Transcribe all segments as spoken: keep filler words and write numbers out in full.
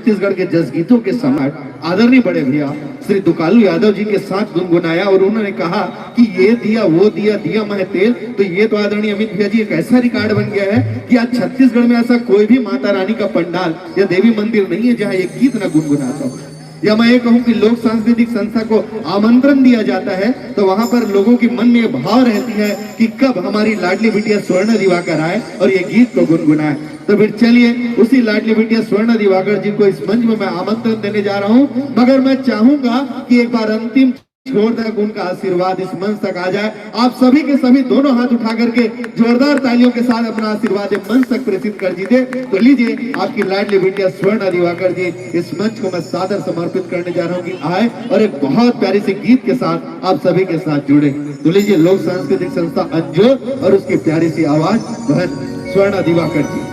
छत्तीसगढ़ के जसगीतों के सम्राट आदरणीय बड़े भैया श्री दुकालू यादव जी के साथ गुनगुनाया और उन्होंने कहा कि ये दिया, वो दिया, दिया मैं तेल। तो ये तो आदरणीय अमित भैया जी, एक ऐसा रिकॉर्ड बन गया है कि आज छत्तीसगढ़ में ऐसा कोई भी माता रानी का पंडाल या देवी मंदिर नहीं है जहाँ ये गीत ना गुनगुनाता हो। या मैं ये कहूँ कि लोक सांस्कृतिक संस्था को आमंत्रण दिया जाता है तो वहाँ पर लोगों के मन में ये भाव रहती है कि कब हमारी लाडली बिटिया स्वर्ण दिवाकर आए और ये गीत को गुनगुनाए। तो फिर चलिए उसी लाडली बिटिया स्वर्ण दिवाकर जी को इस मंच में मैं आमंत्रण देने जा रहा हूँ, मगर मैं चाहूंगा कि एक बार अंतिम छोर तक उनका आशीर्वाद इस मंच तक आ जाए। आप सभी के सभी दोनों हाथ उठा करके जोरदार तालियों के साथ अपना आशीर्वाद ये मंच तक प्रेषित कर दीजिए। तो लीजिए, आपकी लाडली बिटिया स्वर्ण दिवाकर जी, इस मंच को मैं सादर समर्पित करने जा रहा हूँ कि आए और एक बहुत प्यारी सी गीत के साथ आप सभी के साथ जुड़े। तो लीजिए, लोक सांस्कृतिक संस्था अंजोर और उसकी प्यारी सी आवाज बहन स्वर्ण दिवाकर जी।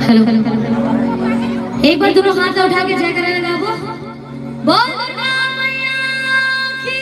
हेलो, एक बार दोनों हाथ उठा के जयकारा लगाबो। बोल दुर्गा मैया की।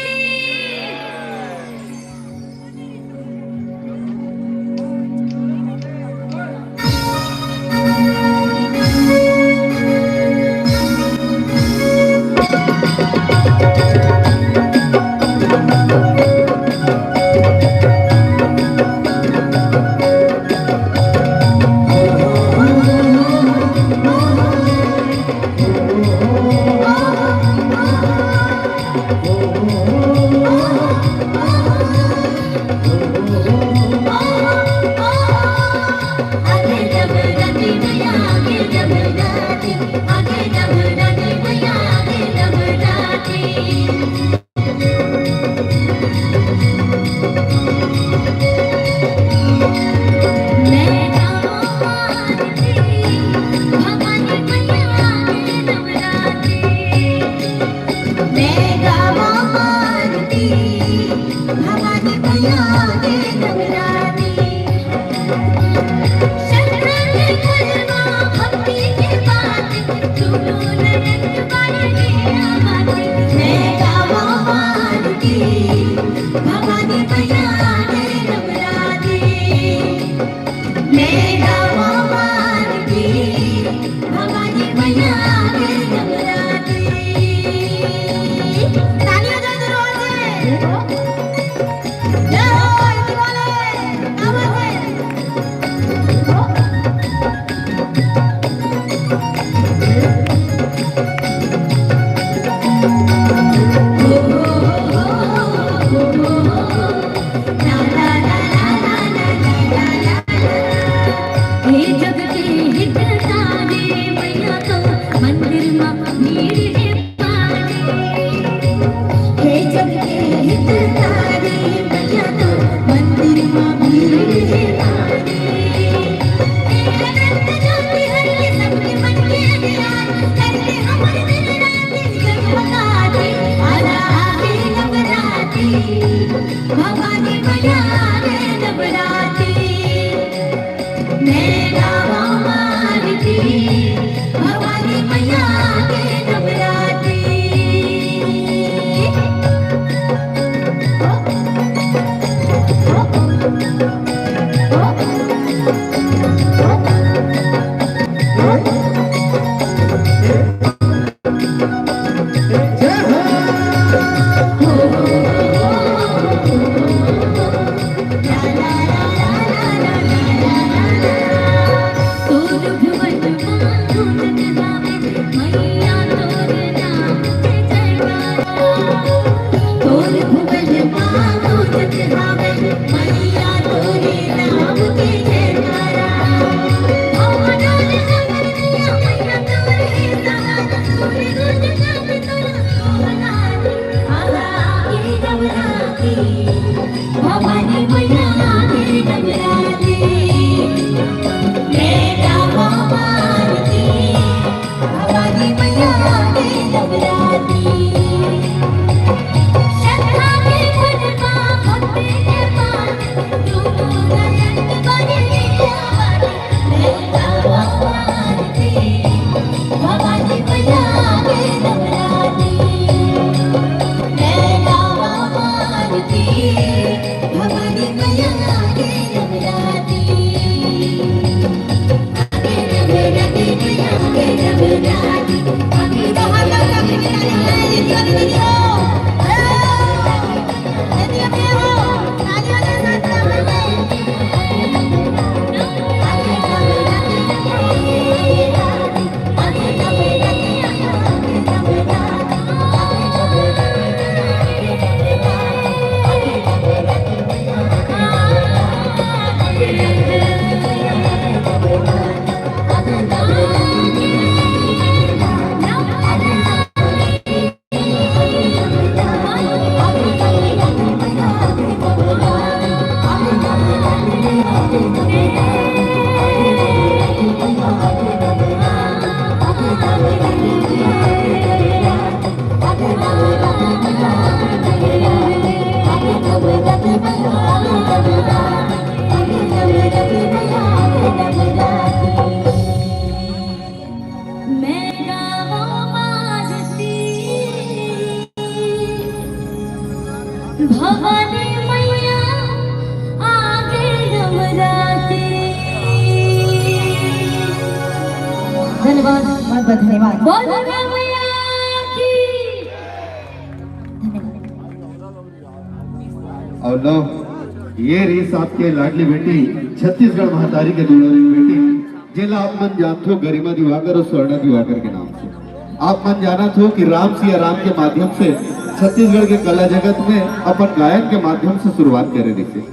मैं गावों आरती, भवानी मैया आगे नवराती। धन्यवाद, बहुत बहुत धन्यवाद। बोल दुर्गा मैया की। धन्यवाद। और लो, ये रहिस आपके लाडली बेटी, छत्तीसगढ़ महतारी के दुलारी बेटी, जेला आप मन जानथो गरिमा दिवाकर और स्वर्णा दिवाकर के नाम से। आप मन जानत हो कि राम सिया राम के माध्यम से छत्तीसगढ़ के कला जगत में अपन गायन के माध्यम से शुरुआत करे रहिसे।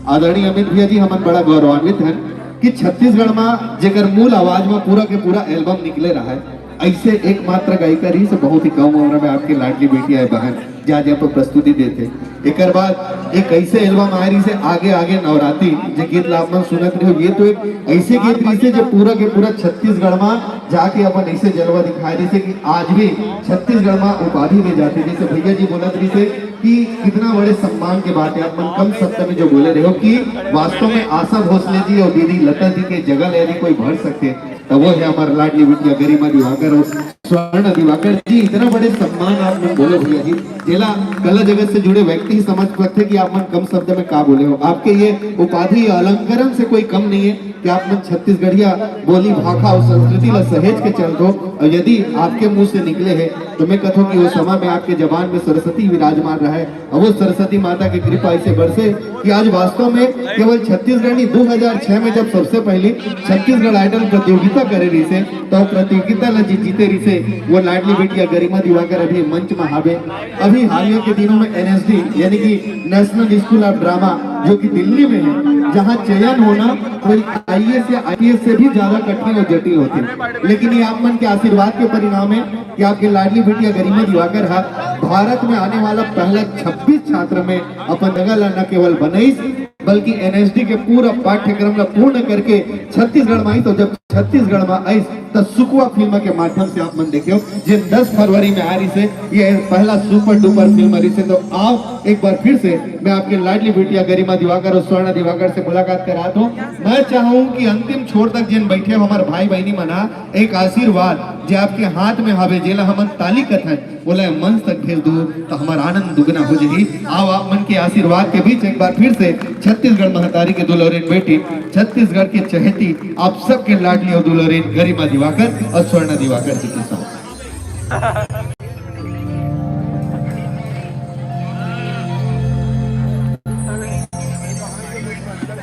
आदरणीय अमित भैया जी, हमन बड़ा गौरवान्वित हन कि छत्तीसगढ़ में जेकर मूल आवाज में पूरा के पूरा एल्बम निकले रहा है, ऐसे एकमात्र गायिका रहिसे, बहुत ही कम उम्र में आपके लाडली बेटी आए बहन जा जा पर प्रस्तुति देथे। एकर बाद एक ऐसे एल्बम आए रहिसे आगे आगे नवराती, जे गीत ला आप मन सुनत रहे हो, ये तो एक ऐसे गीत रहिसे जो पूरा के पूरा छत्तीसगढ़ में जाके अपन ऐसे जलवा दिखाए रहिसे कि आज भी छत्तीसगढ़ में उपाधि में जाते। जैसे भैया जी बोलत रहिसे कि कितना बड़े सम्मान के बात है, आप मन कम शब्द में जो बोले रहे हो कि वास्तव में आशा भोसले जी और दीदी लता जी के जगह ले यदि कोई भर सके, तो वो है हमारे लाडली बिटिया गरिमा दिवाकर और स्वर्ण दिवाकर जी। इतना बड़े सम्मान आप मन बोले भैया जी, जेला कला जगत से जुड़े व्यक्ति ही समझ सकते कि आप मन कम शब्द में का बोले हो। आपके ये उपाधि या अलंकरण से कोई कम नहीं है कि आप मन छत्तीसगढ़िया बोली, भाखा और संस्कृति ला सहेज के चलत हो। और यदि आपके मुंह से निकले है तो मैं कथों कि वो समय में आपके जबान में सरस्वती विराजमान रहे। अब वो सरस्वती माता की कृपा ऐसे बरसे कि आज वास्तव में केवल छत्तीसगढ़ नहीं, दो हज़ार छह में जब सबसे पहली छत्तीसगढ़ आइडल प्रतियोगिता करे रहिसे, तो प्रतियोगिता ला जी जीते रहिसे, वो लाडली बिटिया गरिमा दिवाकर अभी मंच में हावे। अभी हालिया के दिनों में एनएसडी यानी कि नेशनल स्कूल ऑफ ड्रामा, जो कि दिल्ली में है, जहाँ चयन होना कोई आईएएस या आईपीएस से भी ज्यादा कठिन और जटिल होती है, लेकिन ये आप मन के आशीर्वाद के परिणाम है कि आपके लाडली बिटिया गरिमा दिवाकर हा भारत में आने वाला पहला छब्बीस छात्र में अपन जगह ला न केवल बनईस, बल्कि एनएसडी के पूरा पाठ्यक्रम ला पूर्ण करके छत्तीसगढ़ में आई। तो जब छत्तीसगढ़ में आई, तो सुकवा फिल्म के माध्यम से आप मन देखे हो, जे दस फरवरी में आ रहिसे, ये पहला सुपर डुपर फिल्म रहिसे। तो आओ, एक बार फिर से मैं आपके लाडली बिटिया गरिमा दिवाकर और स्वर्णा दिवाकर से मुलाकात करात हूँ। मैं चाहूँ कि अंतिम छोर तक जिन बैठे हो हमारे भाई बहनी मना, एक आशीर्वाद जे आपके हाथ में हवे, जेला हमन ताली कथन, ओला मंच तक भेज दू, तो हमारा आनंद दुगना हो जाही। आओ, आप मन के आशीर्वाद के बीच एक बार फिर से छत्तीसगढ़ महतारी के दुलौरेन बेटी, छत्तीसगढ़ के चहेती, आप सबके लाडली और दुलौरेन गरिमा दिवाकर और स्वर्णा दिवाकर जी के साथ।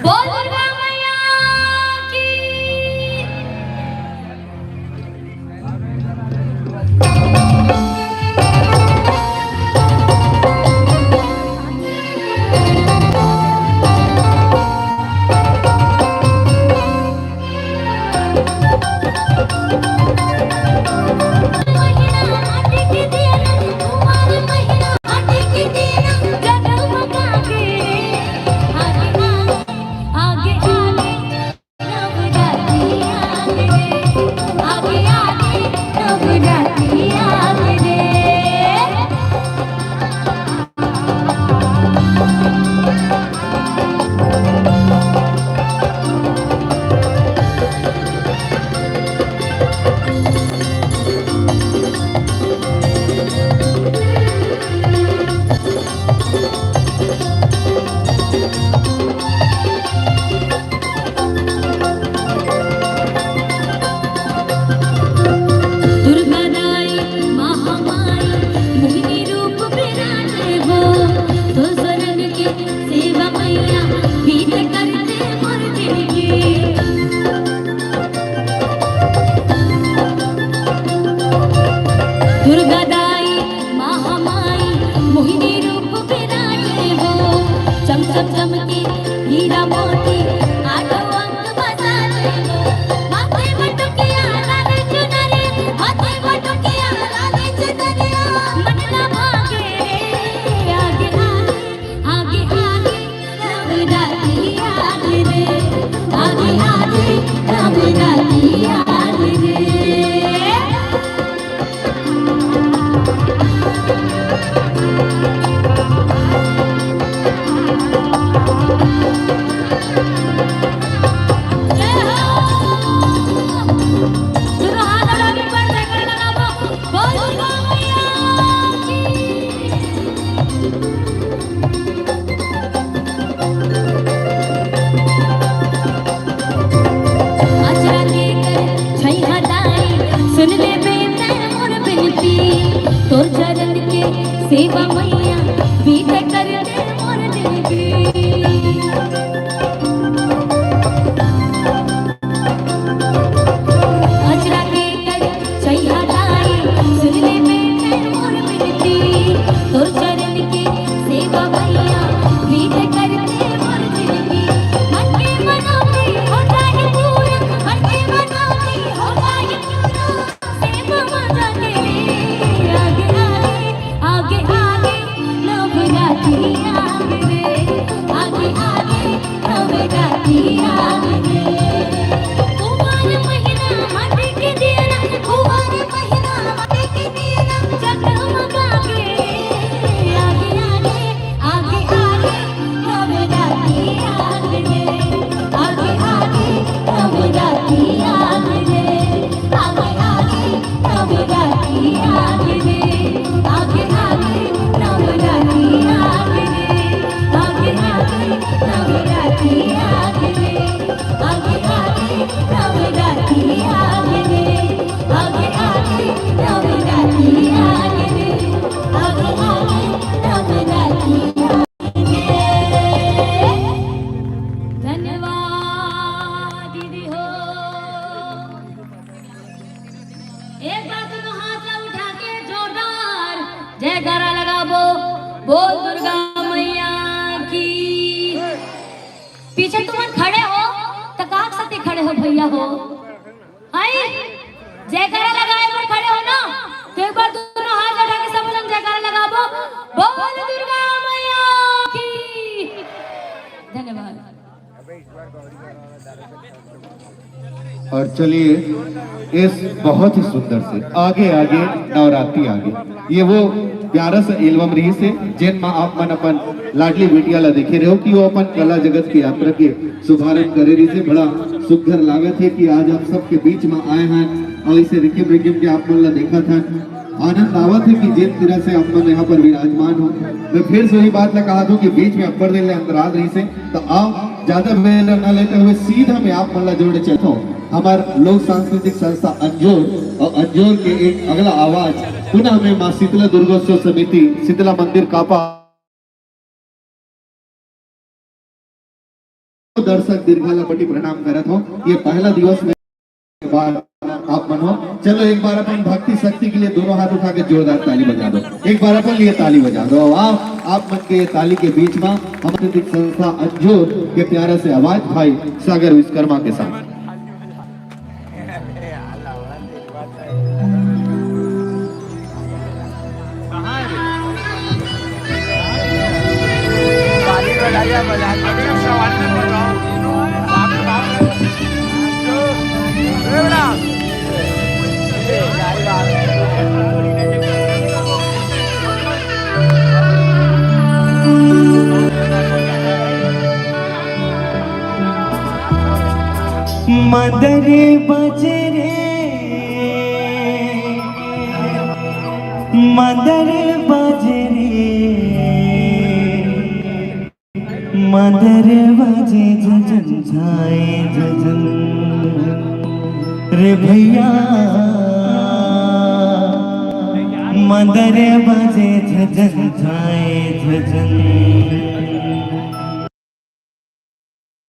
बोल दुर्गा मैया की। नवरात्रि आगे रे। जय हो। दोनों हाथ उठा के एक बार जयकारा लगाओ। बोल दुर्गा मैया की। अचरा के कर छैया दाई, सुन ले बेटा मोर बिनती, तोर चरण के सेवा मैया, बीत कर दे मोर जिंदगी। अचरा के कर छैया दाई, सुन ले बेटा मोर बिनती, तोर चरण के सेवा मैया, बीत कर दे मोर जिंदगी। मन के मनौती हो जाए पूरा, मन के मनौती हो जाए पूरा। सेवा माता के आगे आगे, आगे आगे, नवरात्रि आगे रे, आगे आगे, नवरात्रि आगे रे। कुंवार महीना माटी के दिया ना, कुंवार महीना माटी के दिया ना, जगमगा के रे, आगे आगे, आगे आगे, नवरात्रि आगे रे। आगे आगे, नवरात्रि आगे रे। आगे आगे, नवरात्रि आगे रे। आगे आगे, नवरात्रि आगे रे। आगे आगे, नवरात्रि आगे रे। आगे आगे, नवरात्रि आगे रे। आगे आगे, नवरात्रि आगे रे। आगे आगे, नवरात्रि आगे रे। धन्यवाद दीदी हो। एक बार दोनों हाथ ला उठा के जोरदार जयकारा लगाबो। बोल दुर्गा मैया की। पीछे तुमन खड़े हो, त काक सती खड़े हो भैया हो। आई, जयकारा लगाए बर खड़े हो ना, तो एक बार दोनों हाथ उठा के सब जन जयकारा लगाबो। बोल दुर्गा मैया की। धन्यवाद। और चलिए, इस बहुत ही सुंदर से आगे आगे नवरात्रि आगे, ये वो प्यारा सा एल्बम रहिसे, जेन मा आप मन अपन लाडली बिटिया ला देखे रहे हो कि वो अपन कला जगत की यात्रा के शुभारंभ करे रहिसे। बड़ा सुघर लागत हे कि आज आप सबके बीच मा आए हन और इसे रिकिम रिकिम के आप मन ला देखत हन। आनंद आवत हे कि जेन तरह से आप मन यहाँ पर विराजमान हो। मैं फिर से वही बात ला कहत हूँ कि बीच में अब्बड़ देर ले अंतराल रहिसे, तो आओ, ज्यादा बेर न लेते हुए सीधा मैं आप मन ला जोड़े चलत हूँ हमार लोक सांस्कृतिक संस्था अंजोर और अंजोर के एक अगला आवाज पुनः मैं माँ शीतला दुर्गोत्सव समिति शीतला मंदिर कापा दर्शक दीर्घा ला कोटि प्रणाम करत हो। ये पहला दिवस में बार आप मन हो। चलो एक बार अपन भक्ति शक्ति के लिए दोनों हाथ उठा के जोरदार ताली बजा दो। एक बार अपन लिए ताली बजा दो। आप, आप मन के ये ताली के बीच में हम सांस्कृतिक संस्था अंजोर के प्यारा से आवाज भाई सागर विश्वकर्मा के साथ। मदर बजरे, मदर बजरे, मदर बजे झजन झाए झजन। रे भैया, मदर बजे झजन झाए झजन।